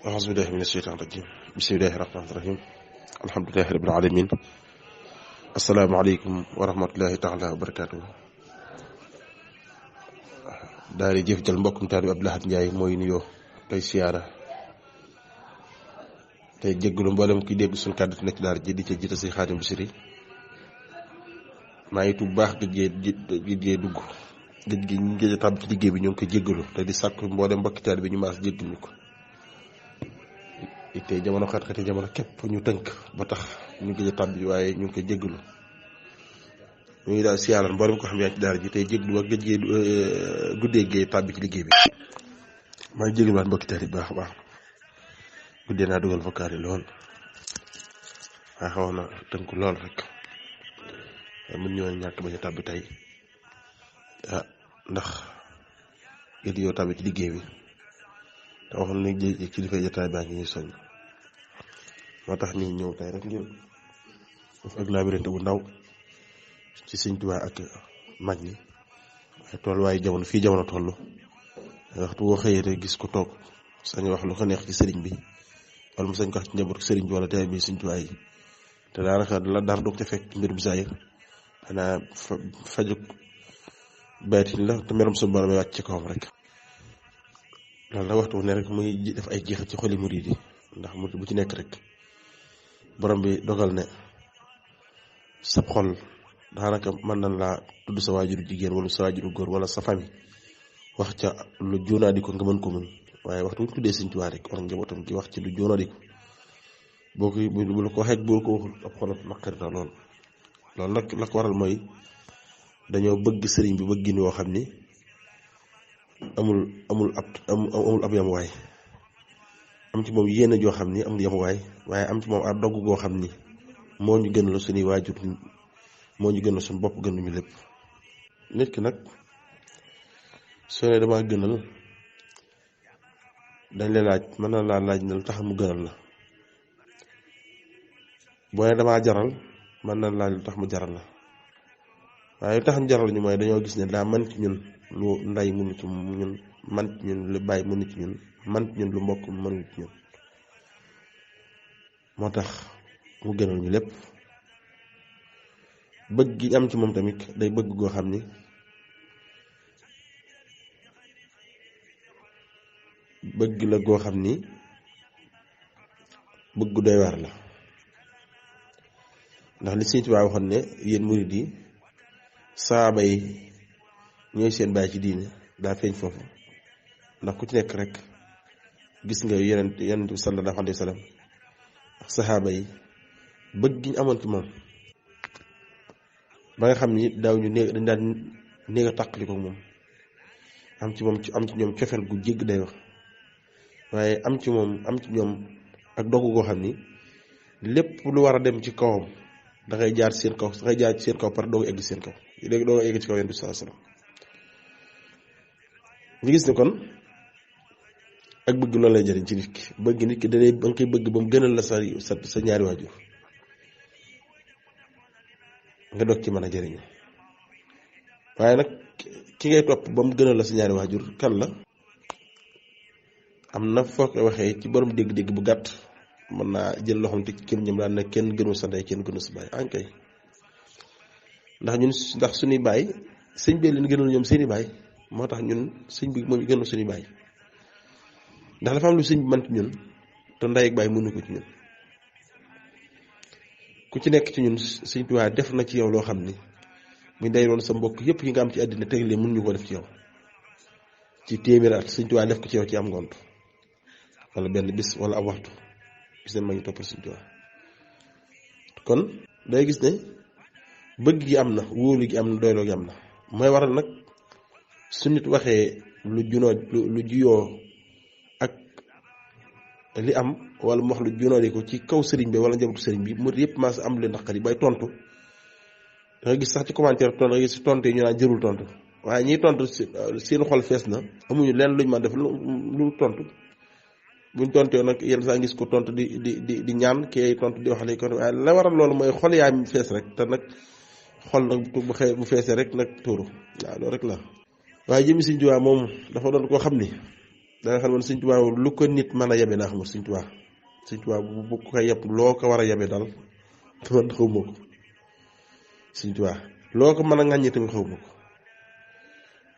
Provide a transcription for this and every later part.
أعوذ بالله من الشيطان الرجيم بسم الله الرحمن الرحيم الحمد لله رب العالمين السلام عليكم ورحمة الله تعالى وبركاته daal di jëf jël mbokkum taalibe Abdou Lahad Ndiaye mooy nuyoo tey siyaara tey jéggalu mboolem ki dégg suñu kàddu nekk daal ji di ca jiite si Xaadim Bisiri maa ngi tuub baax gëj dugg gëj gi ñu gëj a tàbb ci liggéey bi ñoo ngi koy jéggalu te di sàkku mboolem mbokki taalibe bi ñu maas jéggal ñu ko te jamono xat-xati jamono képp ñu tënk ba tax ñu gëj a tàbbi waaye ñu ngi koy jéggalu ñu ngi daal siyaaral mboolem ko xam yaa ci daara ji tey jéglu ak gëj guddee gee tàbbi ci liggéey bi maa ngi jéglu waat mbokki taalibe bi baax a baax guddee naa dugal vocal yi lool waaye xawoon na tënk lool rek mun ñoo ñàkk bañ a tàbbi tey ndax gëj yoo tàbbi ci liggéey bi te waxoon na ci li fay jotaay baa ngi ñuy soññ moo tax ñu ñëw tey rek ngir def ak labirinte bu ndaw ci Sëñ Tuubaa ak mag ñi waaye tolluwaayu jamono fii jamono toll waxtu boo xëyee rek gis ko toog sañ wax lu ko neex ci sëriñ bi wala mu sañ ko wax ci njaboot sëriñ bi wala tey bi Sëñ Tuubaa yi te daanaka la dara doog ca fekk mbirum saayir xanaa fajuk baytin la te merum suñu borom wàcc ci kawam rek loolu la waxtu ne rek muy def ay jeexit ci xoli murid yi ndax mu bu ci nekk rek borom bi dogal ne sab xol daanaka mën nañ laa tudd sa waajuru jigéen wala sa waajuru góor wala sa famille wax ca lu jóonaadi ko nga mën ko muñ waaye waxtu bu ñu tuddee Sëñ Tuubaa rek war njabootam gi wax ci lu jóonaadi ko boo ko bu la ko waxee boo ko waxul ab xolam naqari na lool loolu nag la ko waral mooy dañoo bëgg sëriñ bi bëggin woo xam ni amul ab yamuwaay am ci moom yéene joo xam ni amul yamuwaay waaye am ci moom ab dogg goo xam ni moo ñu gënal suñuy waajur moo ñu gënal suñu bopp gënuñu lépp nit ki nag soo ne damaa gënal dañ la laaj mën na laa laaj ne lu tax mu gënal la boo ne damaa jaral mën na laaj lu tax mu jaral la waaye lu tax mu jaral ñu mooy dañoo gis ne daa mën ci ñun lu nday mënu ci ñun man ci ñun lu bàyyi mënu ci ñun man ci ñun lu mbokk mënu ci ñun moo tax mu gënal ñu lépp bëgg gi am ci moom tamit day bëgg goo xam ni bëgg la goo xam ni bëgg doy waar la ndax li Sëñ Tuubaa waxoon ne yéen murid yi saaba yi ñooy seen baay ci diine daa feeñ foofu ndax ku ci nekk rek gis nga yonent bi sallallahu alayhi wa sallam ak saxaaba yi bëgg gi ñu amoon ci moom ba nga xam ni daaw ñu dañ daan néeg a tàqali ko moom am ci ñoom cofeel gu jégg day wax waaye am ci ñoom ak dogu goo xam ni lépp lu war a dem ci kawam da ngay jaar ci seen kaw par doogu egg ci seen kaw léegi doogu egg ci kaw yonent bi sallallahu alayhi wa sallam ñu gis ne kon ak bëgg loolu lay jëriñ ci nit ki bëgg nit ki da nga koy bëgg ba mu gënal la sa ñaari waajur nga doog ci mën a jëriñu waaye nag ki ngay topp ba mu gënal la sa ñaari waajur kan la am na foo ko waxee ci borom dégg-dégg bu gàtt mën naa jël loxoom te ci kenn ñoom daan ne kenn gënu sa ndey kenn gënu sa baay ankay ndax suñuy baay sëñ bi leen gënal ñoom seeni baay moo tax ñun sëñ bi moom gënal suñuy baay ndax dafa am lu sëñ bi mën ci ñun te ndey ak baay mënu ko ci ñun ku ci nekk ci ñun Sëñ Tuubaa def na ci yow loo xam ni muy day doon sa mbokk yëpp yi nga am ci àddina tegle mën ñu ko def ci yow ci téeméeri at Sëñ Tuubaa def ko ci yow ci am ngont wala benn bis wala ab waxtu gis ne ma ngi toppal Sëñ Tuubaa kon day gis ne bëgg gi am na wóolu gi am na doyloo gi am na mooy waral nag su nit waxee lu juyoo ak li am wala mu wax lu junoode ko ci kaw sëriñ bi wala njabootu sëriñ bi mu yëpp maas am leen naqari bay tontu da nga gis sax ci commentaire tontu da nga gis tontu yi ñu naan jërul tontu waaye ñiy tontu seen xol fees na amuñu leen luñ mën def lu tontu buñ tontee nag yenn saa gis ko tontu di ñaan kii tontu di wax léegi kon waaye la waral loolu mooy xol yaa fees rek te nag xol nag bu feesee rek nag tuuru waaw loolu rek la waaye jëmi Sëñ Tuubaa moom dafa doon koo xam ni da nga xam ne Sëñ Tuubaa lu ko nit mën a yabe daa xamul Sëñ Tuubaa. Sëñ Tuubaa bu ko yeb loo ko war a yabe dal man xawma ko. Sëñ Tuubaa loo ko mën a ŋàññi tamit xawma ko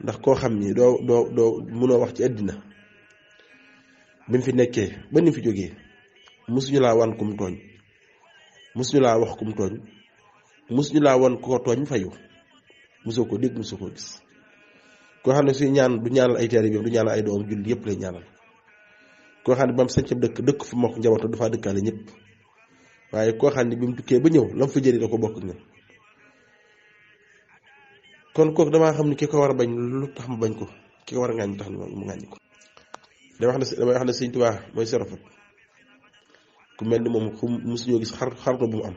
ndax koo xam ni doo mënoo wax ci àddina bi mu fi nekkee ba ni fi jógee musuñu laa wan kum tooñ, musuñu laa wax kum tooñ, musuñu laa wan ku ko tooñ fayu, musoo ko dégg musoo ko gis. koo xam ne suy ñaan du ñaanal ay taalibeem du ñaanal ay doom jullit yëpp lay ñaanal. koo xam ne ba mu sañc dëkk fu mokk njabootam dafa dëkkaale ñëpp, waaye koo xam ne bi mu tukkee ba ñëw la mu fa jëri da ko bokk ñun. kon kooku damaa xam ne ki ko war a bañ lu tax mu bañ ko, ki ko war a ŋàññ tax mu ŋàññ ko. damay wax ne Sëñ Tuubaa mooy serafat ku mel ni moom musuñoo gis xarnu bu mu am,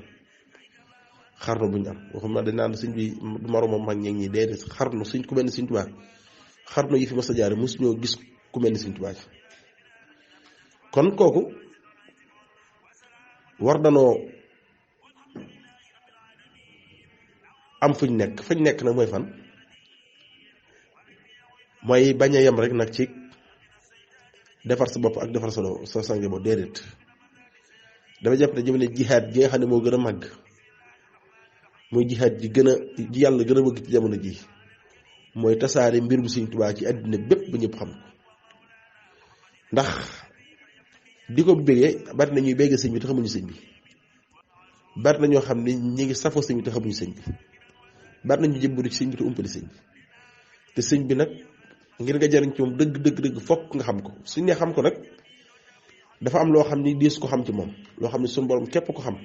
xarnu bu ñu am waxuma dañ naan sëñ bi du moroomam mag ñeeg ñi déedéet xarnu suñ ku mel ni Sëñ Tuubaa xarnu yi fi mas a jaare musuñoo gis ku mel ni Sëñ Tuubaa kon kooku war danoo am fuñ nekk nag mooy fan mooy bañ a yem rek nag ci defar sa bopp ak defar sa sange boo déedéet. dafa jàpp ne jëm ne jihaad ji nga xam ne moo gën a màgg muy jihaad ji yàlla gën a bëgg ci jamono ji mooy tasaare mbirum Sëñ Tuubaa ci àddina bépp ba ñëpp xam ko. ndax di ko bégee bari na ñuy bégee sëñ bi te xamuñu sëñ bi, bari na ñoo xam ne ñi ngi safoo sëñ bi te xamuñu sëñ bi, bari na ñu jëmbatu ci sëñ bi te umpali sëñ bi. te sëñ bi nag ngir nga jariñ ci moom dëgg fokk nga xam ko. suñ ne xam ko nag dafa am loo xam ni dees ko xam ci moom, loo xam ne suñu borom képp ko xam,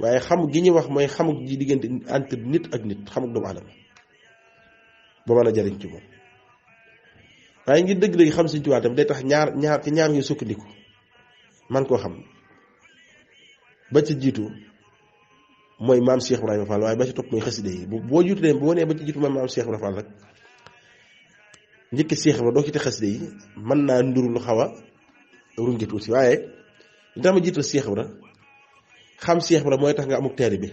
waaye xam gi ñuy wax mooy xamuk ji diggante entre nit ak nit, xamuk doomu aadama ba mën a jariñ ci moom. waaye ngir dëgg-dëgg xam Sëñ Tuubaa tam day tax ñaar yu sukkandiku man koo xam. ba ci jiitu mooy maam Cheikh Ibrahima Fall, waaye ba ci topp mooy xasida yi. boo jiitu ne boo nee ba ci jiitu mooy maam Cheikh Ibrahima Fall rek njëkk Cheikh Ibrahima doo ci te xasida yi mën naa nduru lu xaw a rungi tuuti. waaye li tax ma jiital Cheikh Ibrahima xam Cheikh Ibrahima mooy tax nga amuk teeri bi,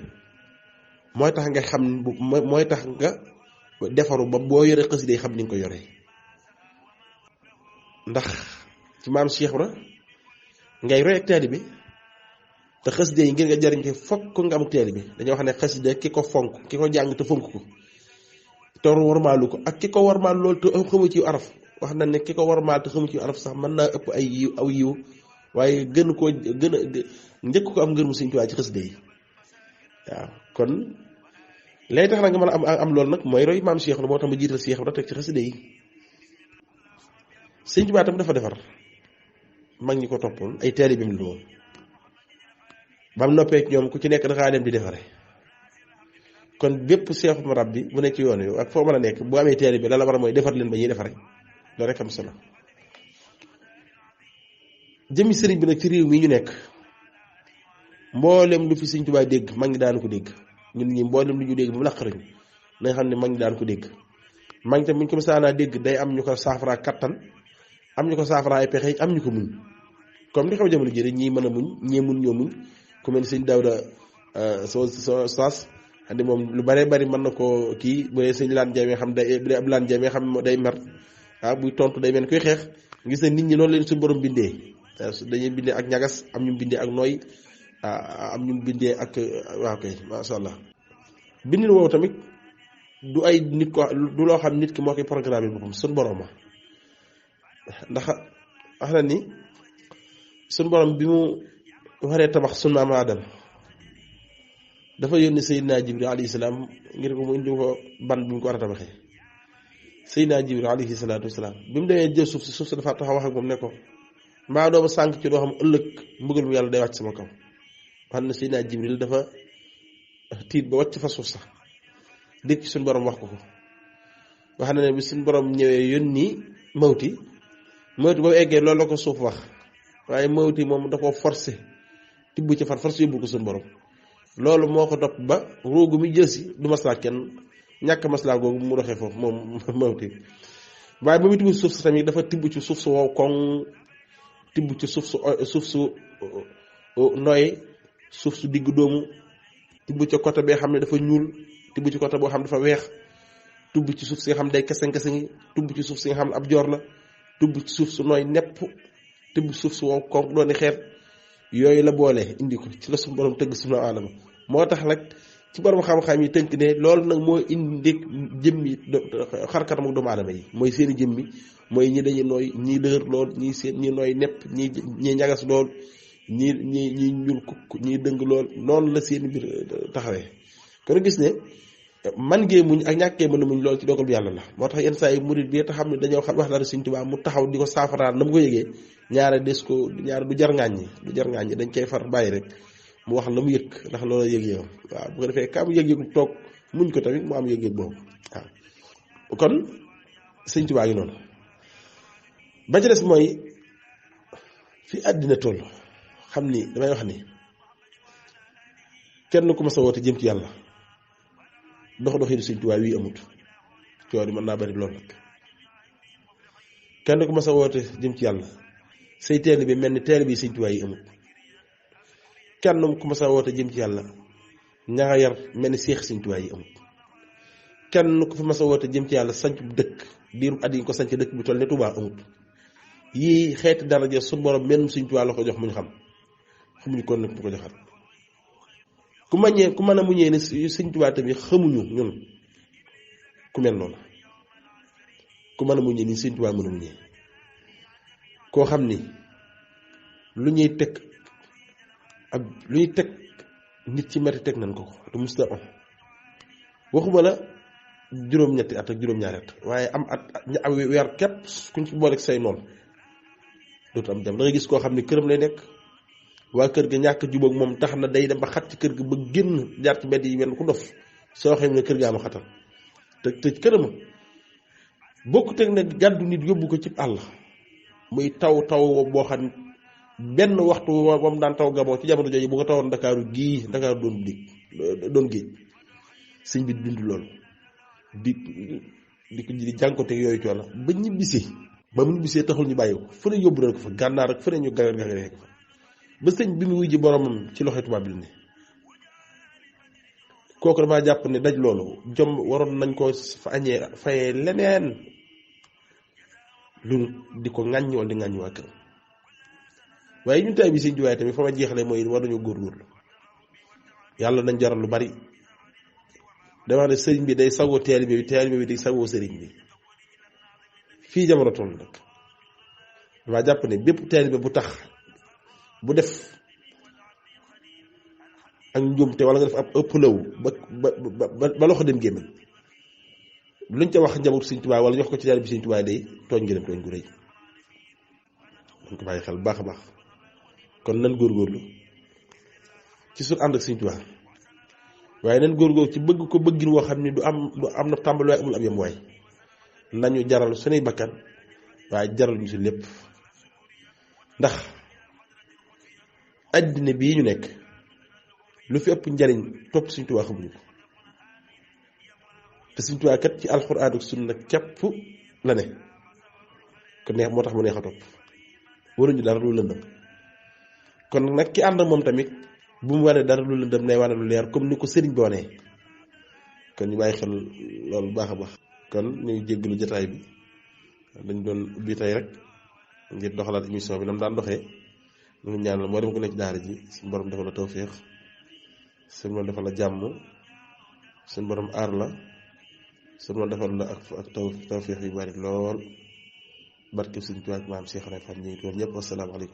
mooy tax nga xam, mooy tax nga defaru ba boo yore xasida yi xam ni nga ko yoree. ndax ci maam Cheikh Ibrahima ngay roy ak teeri bi, te xasida yi ngir nga jariñ ci fokk nga amuk teeri bi. dañoo wax ne xasida ki ko fonk, ki ko jàng te fonk ko te warmaalu ko, ak ki ko warmaal loolu te xamu ci araf. wax na ne ki ko warmaal te xamu ci araf sax mën naa ëpp aw yiw waaye gën a njëkk ko am ngërëmu Sëñ Tuubaa ci xasida yi. waaw kon lay tax na nga mën a am loolu nag mooy roy maam Cheikh la, moo tax ma jiital Cheikh ba teg ci xasida yi. Sëñ Tuubaa tam dafa defar mag ñi ko toppoon ay taalibeem la woon, ba mu noppee ñoom ku ci nekk dafaa dem di defare. kon bépp seexu marab bi bu nekk ci yoon wi ak foo mën a nekk bu amee taalibe la war a mooy defar leen ba ñuy defare loolu rek am solo. jëmmi sëriñ bi nag ci réew mi ñu nekk mboolem lu fi Sëñ Tuubaa dégg mag ñi daanu ko dégg. ñun ñi mboolem lu ñu dégg bu laqarañu na nga xam ne mag ñi daan ko dégg. mag ñi tam bu ñu ko mësaanaa dégg day am ñu ko saafara kattan, am ñu ko saafara ay pexe, am ñu ko muñ. comme li xew jamono ji rek ñii mën a muñ ñee mun ñoo muñ. ku mel ni Sëñ Daawda saas xam ne moom lu bare bari mën na koo kii. bu dee Sëñ Laan Jaay xam day bu dee ab Laan Jaay xam day mer buy tontu day mel koy xeex. gis na nit ñi noonu leen suñu borom bindee, dañuy bindee ak ñagas, am ñu bindee ak nooy, am ñu bindee ak waaw kay masha Allah. bindin woowu tamit du ay nit ko, du loo xam nit ki moo koy programme yi boppam, suñu borom ndax wax na ni suñu borom bi mu waree tabax sunu maam Aadama dafa yónni Seydina Jibril alayhi salaam ngir ko mu indi ko ban bi mu ko war a tabaxee. Seydina Jibril alayhi salaatu wasalaam bi mu demee jël suuf si dafa taxaw wax ak moom ne ko mbaa doo ma sànq ci doo xam ëllëg mbugal mu yàlla day wàcc sama kaw. wax na Seydina Jibril dafa tiit ba wàcc fa suuf sax dégg ci suñu borom wax ko ko. wax na ne bi suñu borom ñëwee yónni mawti ba mu eggee loolu la ko suuf wax, waaye mawti moom da koo forcé tibb ci far forcé yóbbu ko suñu borom. loolu moo ko topp ba roogu mi jësi du maslaa kenn, ñàkk maslaa googu mu doxee foofu moom mawti. waaye ba mu tibb suuf si tamit dafa tibb ci suuf su wow koŋ, tibb ci suuf su nooy, suuf su digg doomu, tibb ca côté bee xam ne dafa ñuul, tibb ci côté boo xam ne dafa weex, tibb ci suuf si nga xam ne day keseng-keseng, tibb ci suuf si nga xam ne ab joor la, tubb ci suuf su nooy nepp tibb suuf su wow ko dooni xeet yooyu la boole indi ko ci la suñu borom tëgg suñu aadama moo tax nag ci borom xam-xam yi tënk ne loolu nag moo indi jëmmi xarkatam ak doomu aadama yi mooy seeni jëmmi mooy ñi dañuy nooy ñii dëgër lool ñii seen ñi nooy nepp ñii ñagas lool ñii ñuul kukk ñii dëng lool noonu la seeni mbir taxawee kon gis ne man ngee muñ ak ñàkkee mën a muñ loolu ci dogal bi yàlla la moo tax yenn saa yi murid bi te xam ne dañoo wax dara Sëñ Tuubaa mu taxaw di ko saafaraan na mu ko yëgee ñaare du jar ngaaññi dañ koy far bàyyi rek mu wax la mu yëg ndax loolu yëg-yëgam waaw bu ko defee ka am yëg-yëgu toog muñ ko tamit mu am yëg-yëg boobu waaw kon Sëñ Tuubaa ngi noonu ba ci des mooy fi àddina toll xam ni damay wax ni kenn ku ma sa woote jëm ci yàlla doxinu Sëñ Tuubaa wii amut coow di mën naa bari lool nag kenn ku ma sa woote jëm ci yàlla say teel bi mel ni teel bi Sëñ Tuubaa yi amut kenn ku ma sa woote jëm ci yàlla ña nga yar mel ni seex Sëñ Tuubaa yi amut kenn ku fi ma sa woote jëm ci yàlla sanc dëkk diiru at yi ko sanc dëkk bi toll ne Tuubaa amut yii xeeti daraja suñu borom menn Sëñ Tuubaa la ko jox muñ xamuñu kon nag bu ko joxaat ku mën a muñee ne Sëñ Tuubaa tamit xamuñu ñun ku mel noonu ku mën a muñee ni Sëñ Tuubaa mën a muñee koo xam ni lu ñuy teg nit ci metti teg nañ ko te musta am waxuma la juróom-ñetti at ak juróom-ñaari at waaye am at weer képp kuñ ci boole ak say noonu dootu am jàmm da nga gis koo xam ni këram lay nekk waa kër ga ñàkk jubóog moom tax na day dem ba xat ci kër ga ba génn jaar ci mbedd yi wenn ku dof soo xam ne kër gaa ma xatal te tëj këram bokku teg ne gàddu nit yóbbu ko ci àll muy taw boo xam benn waxtu wam daan taw Gabon ci jamono jooju bu ko tawoon Ndakaaru doon géej sëñ bi dund loolu di ko di jànkoonte yooyu coono ba mu ñibbisee taxul ñu bàyyi ko fu ne yóbbu na ko fa gànnaar ak fu ne ñu gagar ko fa ba sëñ bi mu wuy ji boromam ci loxoy tubaab bi la ne kooku damaa jàpp ne daj loolu jom waroon nañ ko fayee leneen lu di ko ŋàññ wala di ŋàññ waa kër waaye ñun tay bi Sëñ Tuubaa tamit fa ma jeexale mooy war nañoo góorgóorlu yàlla nañ jaral lu bari dama ne sëriñ bi day sagoo taalibe bi day sagoo sëriñ bi fii jamono toll nag damaa jàpp ne bépp taalibe bu def ak njuumte wala nga def ab ëppalaw ba loxo dem gémmiñ luñ ca wax njabootu Sëñ Tuubaa wala ñu wax ko ci taalibe bi Sëñ Tuubaa day tooñ nga dem tooñ gu rëy dañ ko bàyyi xel bu baax a baax kon nan góorgóorlu ci suñu ànd ak Sëñ Tuubaa waaye nan góorgóorlu ci bëgg ko bëggin woo xam ni du am na tàmbali waaye amul am yem waay nañu jaral suñuy bakkan waaye jaral ñu si lépp ndax àddina bii ñu nekk lu fi ëpp njariñ topp Sëñ Tuubaa xamuñu ko te Sëñ Tuubaa kat ci alxuraan ak sunna képp la ne ko neex moo tax mu neex a topp waruñu dara lu lëndëm kon nag ki ànd moom tamit bu mu wane dara lu lëndëm nay wane lu leer comme ni ko sëriñ bi wanee kon ñu bàyyi xel loolu baax a baax kon ñuy jéggalu jotaay bi dañ doon ubbi tey rek ngir doxalaat émission bi nam daan doxee ñu ñaanal moo dem ko nekk daara ji suñu borom defal la tawféex suñu borom defal la jàmm suñu borom aar la suñu borom defal la ak tawféex yu bari lool barke Sëñ Tuubaa ak maam Cheikh Ibra Fall ñu ngi doon ñëpp wasalaamaaleykum